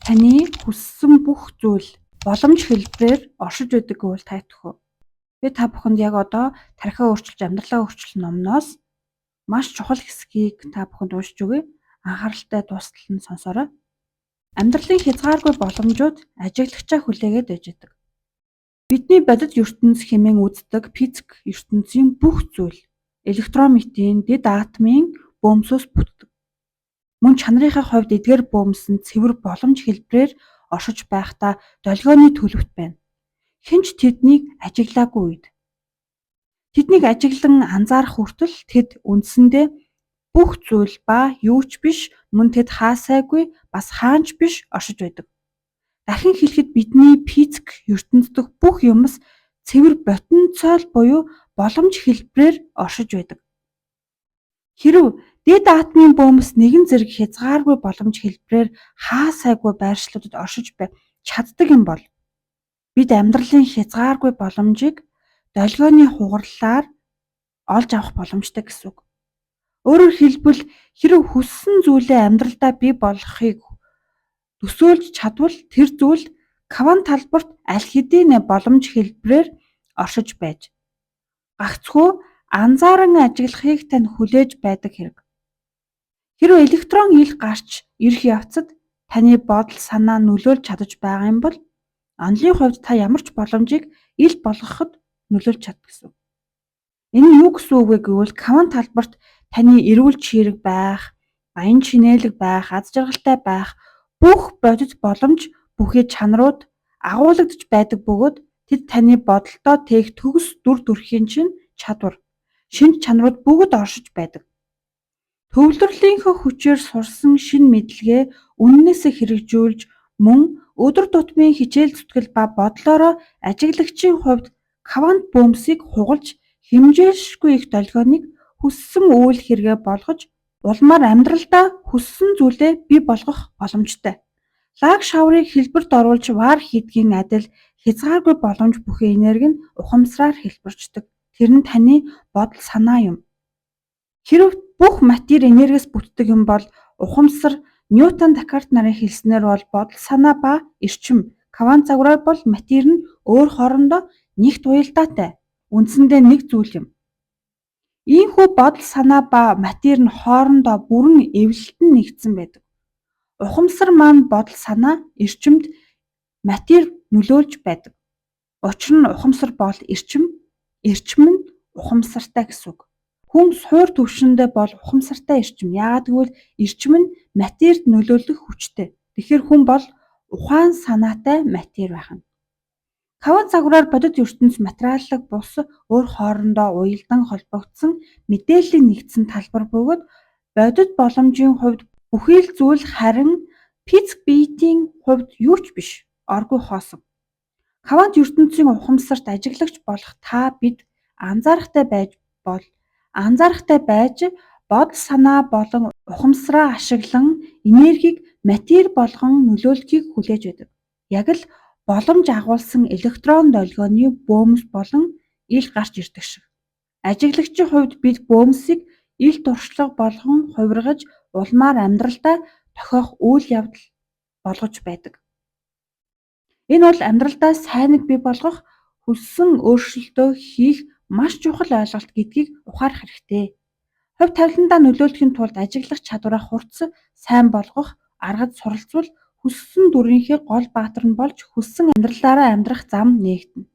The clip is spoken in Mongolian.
Таны хүссэн бүх зүйл боломж хэлбэрээр оршиж байдаг гэвэл та итгэх үү? Би та бүхэнд яг одоо тархиа өөрчилж амьдралаа өөрчлөх номноос маш чухал хэсгийг та бүхэнд уншиж өгье. Анхааралтай дуустал нь сонсоорой. Амьдралын хязгааргүй боломжууд ажиглагчаа хүлээгээд байж байдаг. Бидний бодит ертөнц хэмээн үздэг физик ертөнцийн бүх зүйл электрон мэтийн дэд атомын бөөмсөөс бүтдэг. Мөн чанарынхаа хувьд эдгээр бөөмс нь цэвэр боломж хэлбэрээр оршиж байхдаа долгионы төлөвт байна. Хэн ч тэднийг ажиглаагүй үед. Тэднийг ажиглан анзаарах хүртэл тэд үндсэндээ бүх зүйл ба юу ч биш, мөн тэд хаа сайгүй бас хаана ч биш оршиж байдаг. Дахин хэлэхэд, бидний физик ертөнц дэх бүх юмс цэвэр потенциал буюу боломж хэлбэрээр оршиж байдаг. Хэрэв дэд атомын бөөмс нэгэн зэрэг хязгааргүй боломж хэлбэрээр хаа сайгүй байршлуудад оршиж чаддаг юм бол бид амьдралын хязгааргүй боломжийг долгионы хугарлаар олж авах боломжтой гэсэн үг. Өөрөөр хэлбэл, хэрэв хүссэн зүйлээ амьдралдаа бий болгохыг төсөөлж чадвал тэр зүйл квант талбарт аль хэдийн боломж хэлбэрээр оршиж байж гагцхүү анзааран ажиглахыг тань хүлээж байдаг хэрэг. Хэрэв электрон ил гарч ирэх явцад таны бодол санаа нөлөөлж чадаж байгаа юм бол онолын хувьд та ямар ч боломжийг ил болгоход нөлөөлж чаддаг гэсэн. Энэ нь юу гэсэн үг вэ гэвэл квант талбарт таны эрүүл чийрэг байх, баян чинээлэг байх, аз жаргалтай байх бүх бодит боломж бүхий чанарууд агуулагдаж байдаг бөгөөд тэд таны бодолдоо тээх төгс дүр төрхийн чинь чадвар, шинж чанарууд бүгд оршиж байдаг. Төвлөрлийнхөө хүчээр сурсан шинэ мэдлэгээ үнэнээсээ хэрэгжүүлж, мөн өдөр тутмын хичээл зүтгэл ба бодлоороо ажиглагчийн хувьд квант бөөмсийг хугалж хэмжээлшгүй их долгионыг хүссэн үйл хэрэгээ болгож, улмаар амьдралдаа хүссэн зүйлээ бий болгох боломжтой. Лаг шаврыг хэлбэрт оруулж вар хийдгийн адил хязгааргүй боломж бүхий энерги нь ухамсараар хэлбэрчдэг. Тэр нь таны бодол санаа юм. Хэрэв бүх матери энергиэс бүтдэг юм бол ухамсар, Ньютон, Декарт нарын хэлснээр бол бодол санаа ба эрчим, квант загвараар бол матери нь өөр хоорондоо нэгт уялдаатай, үндсэндээ нэг зүйл юм. Ийнхүү бодол санаа ба матери нь хоорондоо бүрэн эвлэлтэн нэгдсэн байдаг. Ухамсар маань бодол санаа, эрчимд матери нөлөөлж байдаг. Учир нь ухамсар бол эрчим, эрчим нь ухамсартай гэсэн үг. Хүн суур түвшиндээ бол ухамсартай эрчим. Яагаад гэвэл эрчим нь материд нөлөөлөх хүчтэй. Тэгэхээр хүн бол ухаан санаатай матери байх нь. Квант загвараар бодит ертөнц материаллаг бус өөр хоорондоо уялдан холбогдсон мэдээллийн нэгдсэн талбар бөгөөд бодит боломжийн хувьд бүхий л зүйл, харин физик биетийн хувьд юу ч биш, оргүй хоосон. Квант ертөнцийн ухамсарт ажиглагч болох та бид анзаарахтай байж бол анзаарахтай байж бодол санаа болон ухамсараа ашиглан энергийг матери болгон нөлөөлөхийг хүлээж байдаг. Яг л боломж агуулсан электрон долгионы бөөмс болон ил гарч ирдэг шиг. Ажиглагчийн хувьд бид бөөмсийг ил туршлага болгон хувиргаж, улмаар амьдралдаа тохиох үйл явдал болгож байдаг. Энэ бол амьдралдаа сайныг бий болгох, хүссэн өөрчлөлтөө хийх маш чухал ойлголт гэдгийг ухаарах хэрэгтэй. Хувь тавиландаа нөлөөлөхийн тулд ажиглах чадвараа хурц сайн болгох аргад суралцвал хүссэн дүрийнхээ гол баатар нь болж, хүссэн амьдралаараа амьдрах зам нээгдэнэ.